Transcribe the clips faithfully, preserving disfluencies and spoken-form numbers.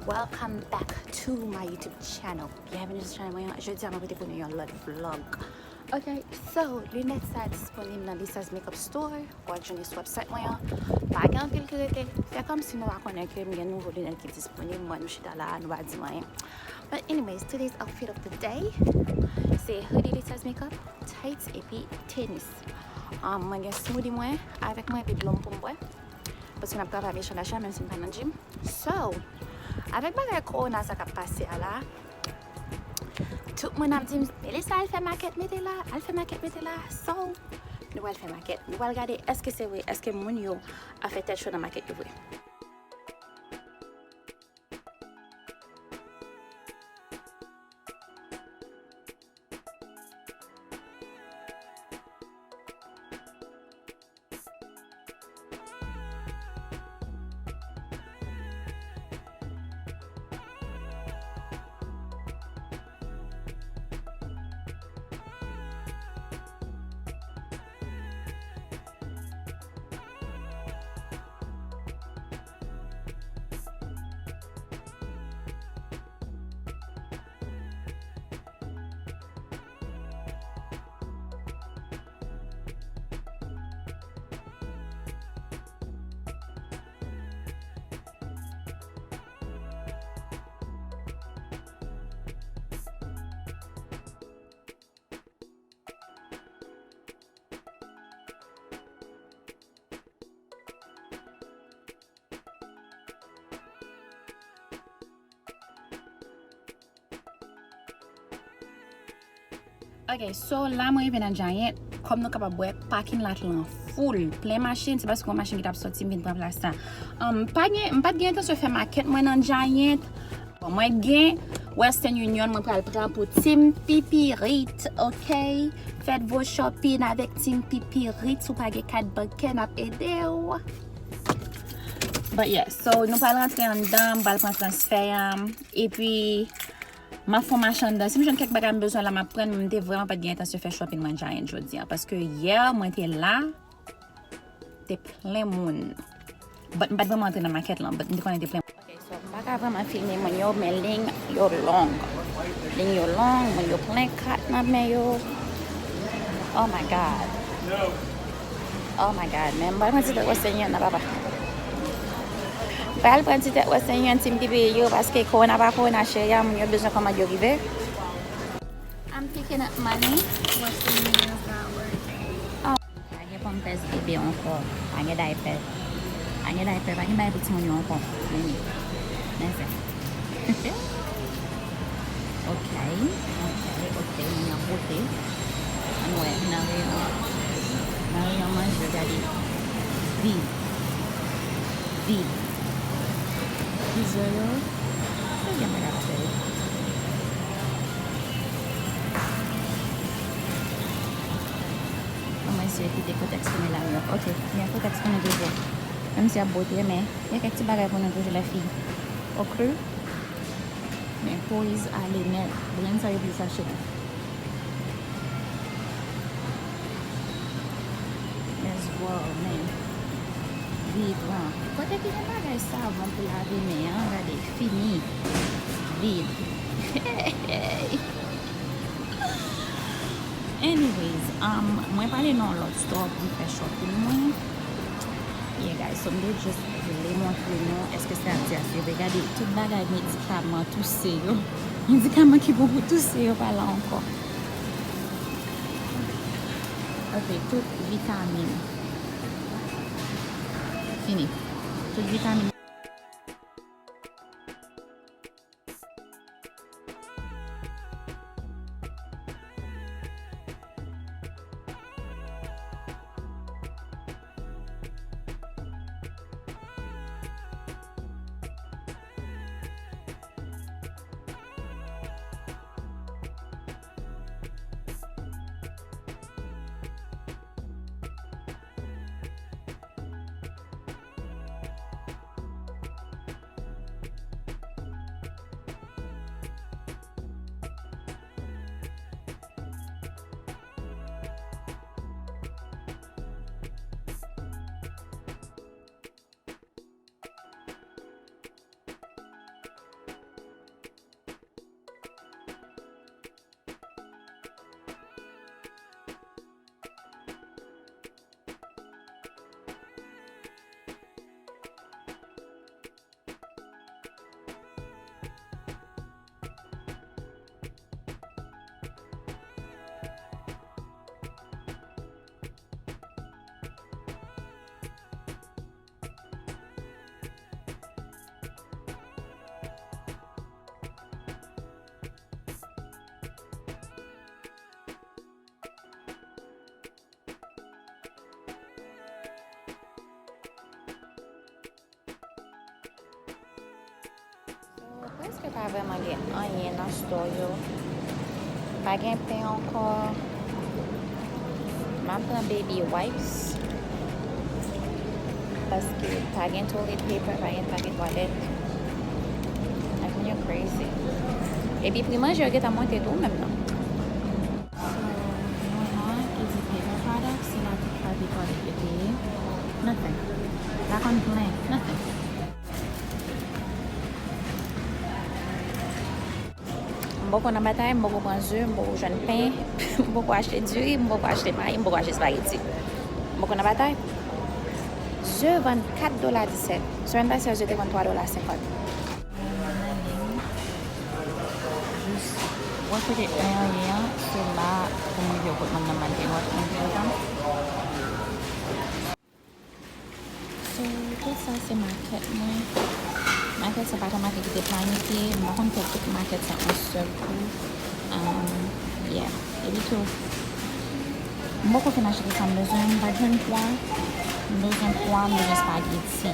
Welcome back to my YouTube channel. Byenveni sou chanèl mwen an. Jodi a, mwen pote pou nou yon lòt vlog. Ok, so, linèt sa a disponib nan Lisa's Makeup Store. W a jwenn li sou website mwen an. Pa gen anpil ki rete. Fè kòmsi nou pa konnen ke m gen nouvo linèt ki disponib. Mwen, nou chita la, nou pa di m anyen. But anyways, today's outfit of the day, se hoodie Lisa's Makeup, tights epi tenis. Um, mwen gen smoothie mwen avèk mwen epi dlo m pou m bwè. Paske m ap travay mechan lacha, menm si m pa nan gym. So, avèk bagay kowona sa k ap pase a la, tout moun ap di m, "Melissa, al fè makèt, mete la, al fè makèt, mete la." So, nou pral fè makèt. Nou pral gade èske se vre, èske moun yo ap fè tèt cho nan makèt yo vre. Ok, so la mwen rive nan Giant. Kòm nou kapab wè, parking lot lan full, plen machin. Se paske yon machin ki t ap soti, m vin pran plas la. Um, pa gen, m pa t gen entansyon fè makèt mwen nan Giant. Bon, mwen gen Western Union, mwen pral pran pou Team Pipirit, ok? Fèt vo shopping avèk Team Pipirit, si w pa gen kat bankè, n ap ede w. But yeah, so nou pral rantre anndan, m pral pran transfè an, epi m ap fè yon mache anndan. Si m jwenn kèk bagay m bezwen la, m ap pran, men m te vrèman pa t gen entansyon fè shopping mwen Giant jodi a, paske yè mwen te la, te plen moun. But m pa t vrèman antre nan makèt lan, but m te konnen te plen moun. Ok, so m pa ka vrèman filme moun yo, men liy yo long. Liy yo long, moun yo plen kat nan men yo. Oh my God. Oh my God, men m pral pran ti tèt Western Union nan, papa. M pral pran ti tèt Western Union, Team Pipirit yo, paske kowona pa kowona, cheri a, moun yo bezwen kòmand yo rive. I'm picking up money. Western Union is not working. Oh. Pa gen pampers bebe ankò. Pa gen diaper. Pa gen diaper, pa gen bagay pou timoun yo ankò. Men, men fè. Ok, ok, ok, moun yo pote. Ann wè, nan reyon, nan reyon manje, gade. Vid. Vid. Frizè yo, yo gen bagay la fè yo. Ann mwen eseye kite kote eksprime la yo. Ok, gen kote eksprime toujou. Menm si y ap bote, men gen kèk ti bagay pou nou toujou, lèfi. Ok. Men poiz ale nèt. Brand sa yo plis achte tou. Let's go, man. Vid, bon. Kote ki gen bagay savon pou lave men an? Gade, fini. Vid. Anyways, um, mwen prale nan yon lòt store pou m fè shopping mwen. Yeah, guys, so m te just vle montre nou, èske sa ap di a se vre. Gade, tout bagay medikaman touse yo. Medikaman ki bon pou touse yo pa la ankò. Ok, tout vitamin. Fini. Tout vitamin. Paske pa vrèman gen anyen nan store yo. Pa gen pen ankò. M ap pran baby wipes. Paske pa gen toilet paper, pa gen pakèt twalèt. Like, when you're crazy. Epi pri manje yo gentan monte tou menm nan. So, nou nan ki di paper products, se la tout kalite product yo te ye. Nothing. La konn plen. Nothing. M poko nan batay, m poko pran ze, m poko jwenn pen, m poko achte diri, m poko achte mayi, m poko achte espageti. M poko nan batay. Ze vann kat dola disèt. Semèn pase a, ze te vann twa dola senkant. Jis wè kote en an ye an, se la pou m rive yo kot mwen nan Manhattan, wè kote mwen te gentan. So, tout sa se makèt mwen. Makèt sa pa t yon makèt ki te planifye. M pa konn fè tout makèt sa yon sèl kou. Um, yeah. Epi tou, m poko fin achte sa m bezwen. M pa t jwenn pwa. M bezwen pwa, m bezwen espageti.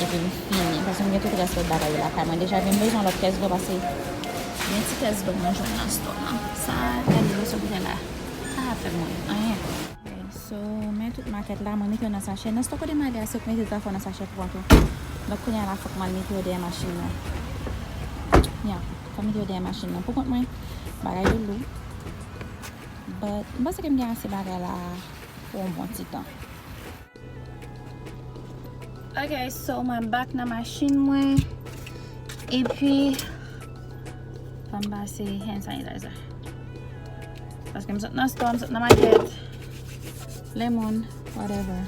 Epi m fini. Paske m gen tout rès lòt bagay yo lakay mwen. Deja, m bezwen lòt kès dlo paske gen ti kès dlo mwen jwenn nan store lan. Sa, gade dlo sou bouton la. Sa ap fè m ri. Anyen. Ok, so, men tout makèt la, mwen mete yo nan sachè. Nan store kote m ale a, se mete zafè nan sachè pou mwen tou. Donk, kounye a la, fòk mwen mete yo dèyè machin nan. Ya, fòk mete yo dèyè machin nan. Pou kont mwen, bagay yo lou. But, m panse ke m gen ase bagay la pou yon bon ti tan. Ok, so mwen back nan machin mwen. Epi, fò m pase hand sanitizer. Paske m sot nan store, m sot nan makèt. Lè moun, whatever.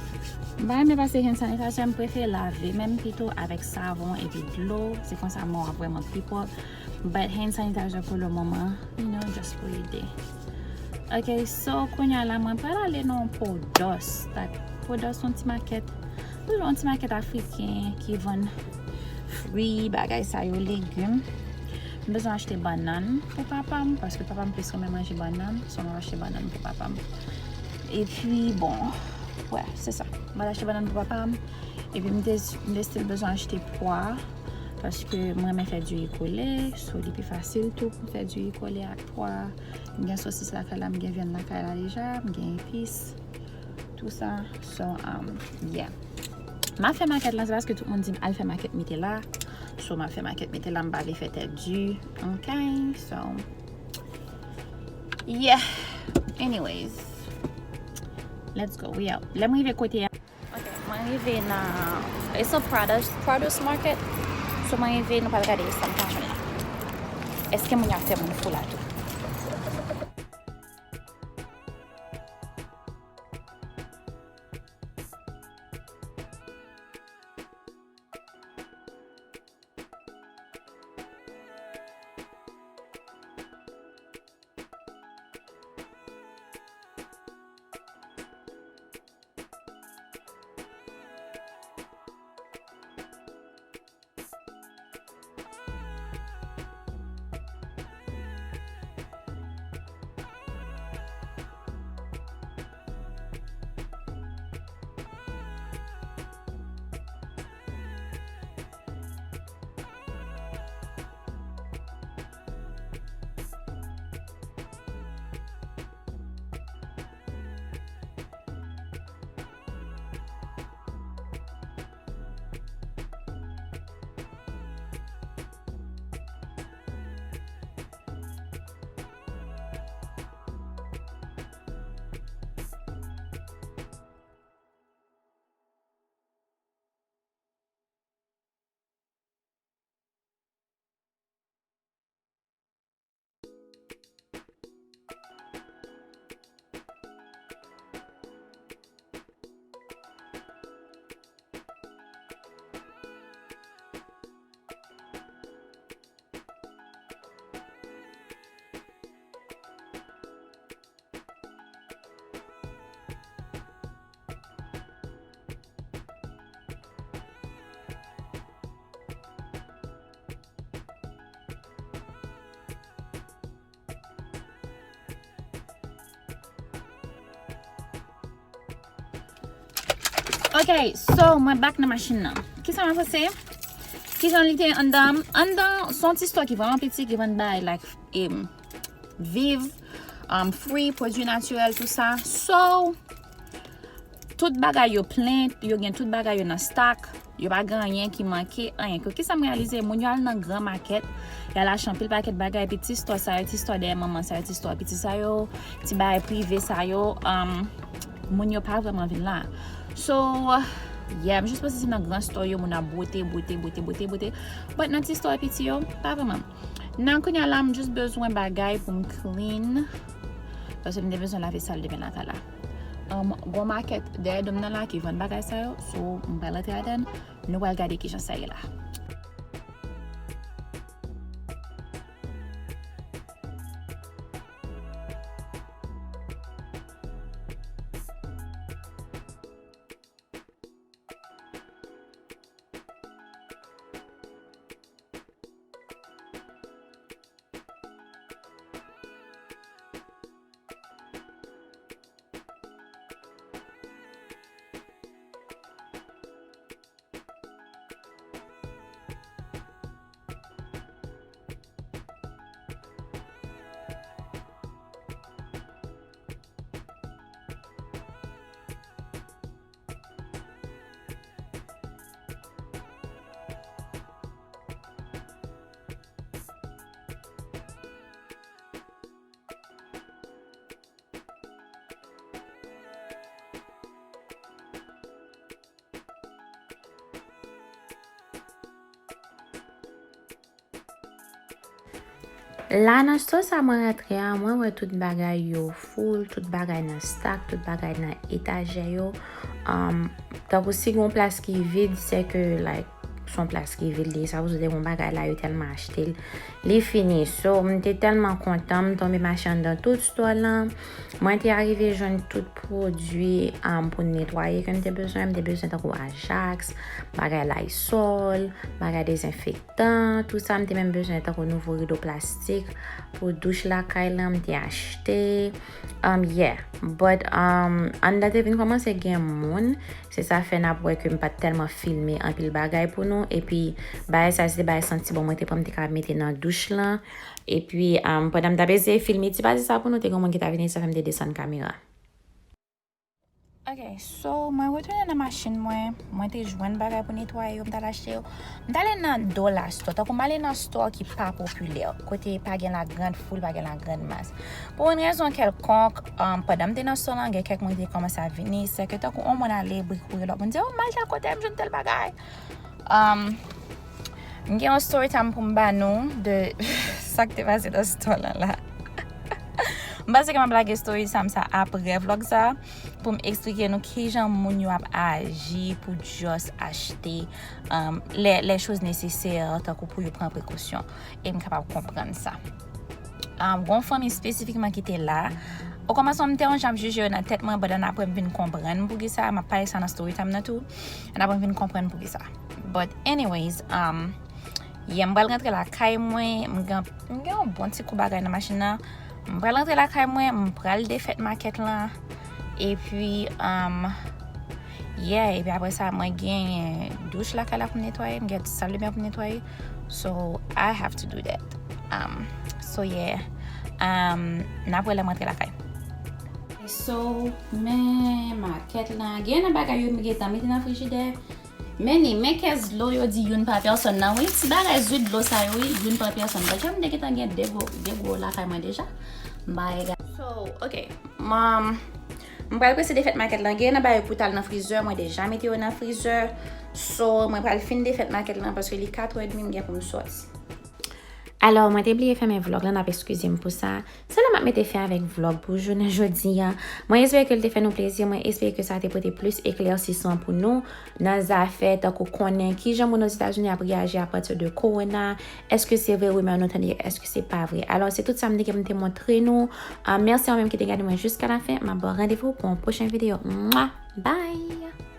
M pa renmen pase hand sanitizer, m prefere lave men m pito avèk savon epi dlo. Se konsa men w ap vrèman pi pwòp. But hand sanitizer pou le moman, you know, just pou ede. Ok, so, kounye a la, mwen pral ale nan Podos. Tak, Podos, yon ti makèt. Yon ti makèt afriken ki vann fwi, bagay sa yo, legim. M bezwen achte bannann pou papa m, paske papa m plis renmen manje bannann. So, mwen achte bannann pou papa m. Epi, bon, wè, se sa. Mwen achte bannann pou papa m. Epi, m te, m te still bezwen achte pwa. Paske mwen renmen fè diri kole, so li pi fasil tou pou m fè diri kole ak pwa. M gen sosis lakay la, m gen vyann lakay la deja, m gen epis, tou sa. So, um, yeah. M ap fè makèt la, se paske tout moun di m al fè makèt mete la. So, m ap fè makèt mete la, m pa vle fè tèt di. Ok, so, yeah. Anyways, let's go, we out. Lè m rive kote a, Ok, mwen rive nan, it's a produce, produce market. So mwen rive, nou pral gade sa m ka jwenn la. Èske moun yo ap fè moun fou la tou? Ok, so mwen back nan machin nan. Kisa mwen panse? Kijan li te anndan? Anndan se yon ti store ki vrèman piti, ki vann bagay like, em, viv, um, free, pwodui natirèl, tou sa. So, tout bagay yo plen, yo gen tout bagay yo nan stock, yo pa gen anyen ki manke, anyen. Kisa m reyalize, moun yo al nan gran makèt, y al achte anpil pakèt bagay, epi ti store sa yo, ti store dèyè manman sa yo, ti store piti sa yo, ti bagay prive sa yo, um, moun yo pa vrèman vin la. So, yeah, m jis panse se nan gran store yo moun ap bwote, bwote, bwote, bwote, bwote. But nan ti store piti yo, pa vrèman. Nan kounye a la, m jis bezwen bagay pou m clean. Paske m te bezwen lave sal de byen lakay la. Um, gon makèt dèyè do m nan la ki vann bagay sa yo. So, m pral rantre ladan. Nou pral gade kijan sa ye la. La nan store sa mwen rantre a, mwen wè tout bagay yo full, tout bagay nan stock, tout bagay nan etajè yo. Um, tankou si gon plas ki vid, se ke, like, se yon plas ki vid li, sa vle di gon bagay la yo tèlman achte l, li fini. So, m te tèlman kontan, m tonbe mache anndan tout store lan. Mwen te arive jwenn tout pwodui, um, pou netwaye ke m te bezwen. M te bezwen tankou Ajax, bagay Lysol, bagay dezenfektan, tou sa. M te menm bezwen tankou nouvo rido plastik pou douch lakay lan, m te achte. Um, yeah. But, um, anndan te vin kòmanse gen moun. Se sa fè n ap wè ke m pa t tèlman filme anpil bagay pou nou. Epi, bagay sa, se te bagay santi bon mwen te pran, m te ka mete nan douch lan. Epi, um, pandan m t ap eseye filme ti pati sa pou nou, te gen moun ki t ap vini, sa fè m te desann kamera. Ok, so, mwen retounen nan machin mwen. Mwen te jwenn bagay pou netwaye yo, m t al achte yo. M t ale nan Dollar Store. Tankou m ale nan store ki pa popilè, kote pa gen lagrann foul, pa gen lagrann mas. Pou yon rezon kèlkonk, um, pandan m te nan store lan, gen kèk moun ki te kòmanse ap vini. Se ke tankou yon moun ale, bri kouri, lòt moun di, "Oh, m al tèl kote, m jwenn tèl bagay." Um, m gen yon story time pou m ba nou de sa k te pase nan store lan la. M panse ke m ap lage story time sa apre vlog sa, pou m eksplike nou kijan moun yo ap aji pou just achte, um, les, les choses nécessaires, tankou pou yo pran prekosyon. E m kapab konprann sa. Um, gon fanmi espesifikman ki te la. Okòmansman, m te yon jan ap jije yo nan tèt mwen, but annapre m vin konprann poukisa. M ap pale sa nan story time nan tou. Annapre m vin konprann poukisa. But anyways, um, yeah, m pral rantre lakay mwen. M gen, m gen yon bon ti kou bagay nan machin nan. M pral rantre lakay mwen, m pral defèt makèt lan. Epi, um, yeah, epi apre sa, mwen gen douch lakay la pou m netwaye, m gen sal de byen pou m netwaye. So, I have to do that. Um, so, yeah. Um, n ap wè lè m rantre lakay. So, men makèt lan. Gen nan bagay yo m gentan mete nan frijidè. Men ni, men kès dlo yo di youn pa pèsòn nan, wi. Ti bagay zwit dlo sa yo, wi, youn pa pèsòn. But jan m te gentan gen de gwo, de gwo lakay mwen deja. M pa ega. So, ok. M, m pral prese defèt makèt lan. Gen nan bagay pou t al nan frizè, mwen deja mete yo nan frizè. So, mwen pral fin defèt makèt lan paske li katrè edmi m gen pou m sòti. Alò, mwen te bliye fèmen vlog lan, n ap eskize m pou sa. Se la m ap mete fen avèk vlog pou jounen jodi a. Mwen espere ke l te fè nou plezi, mwen espere ke sa te pote plis eklèsisman pou nou nan zafè tankou konnen kijan moun Ozetazini ap reyaji apati de kowona. Èske se vre rimè nou tande yo? Èske se pa vre? Alò, se tout sa m te gen pou m te montre nou. Ah, mèsi a ou menm ki te gade mwen jiska lafen. M ap ba w randevou pou yon pwochen videyo. Mwa! Bye!